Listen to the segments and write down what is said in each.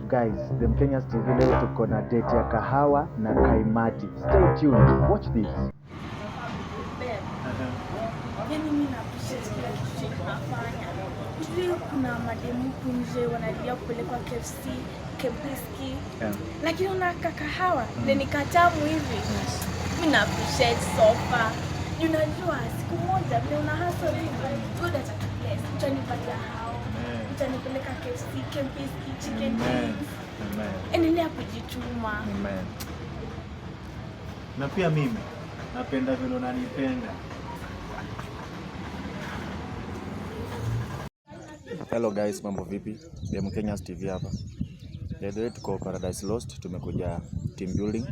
Guys, The Mkenyas TV leo tuko na date ya kahawa na kaimati. Stay tuned. Watch this. Yani mimi na appreciate kila kitu chenye unafanya. Ujue kuna mademu huku nje wanalia kupelekwa KFC, Kempinski. Lakini unaka kahawa mm. ni katamu hivi. Mimi na appreciate sofa. Unajua siku moja vile una hustle hivi, God atakubless. Utanipatia hao. Utanipeleka KFC, Kempinski, chicken wings. Amen. Endelea kujituma. Amen. Na pia mimi napenda vile unanipenda. Hello guys, mambo vipi? The Mkenyas TV hapa. By the way, tuko Paradise Lost, tumekuja team building.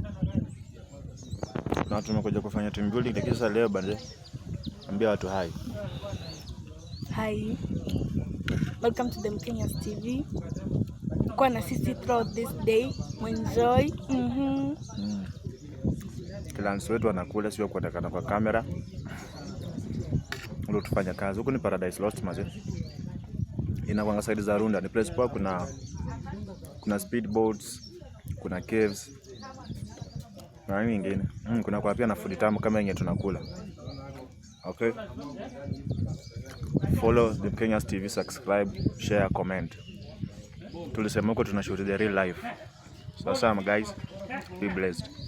Na tumekuja kufanya team building, lakini sasa leo bande ambia watu hi. Hi. Welcome to the Mkenyas TV. Kuwa na sisi throughout this day. Enjoy. Clients wetu wanakula, sio kuonekana kwa kamera. Ndio tufanya kazi. Huku ni Paradise Lost maze. Inakuanga side za Runda, ni place poa, kuna speedboats, kuna caves. Na nini nyingine. Kuna kwa pia na food tamu kama yenye tunakula. Okay. Follow The Mkenyas TV, subscribe, share, comment. Tulisema huko tunashoot the real life. So, guys, be blessed.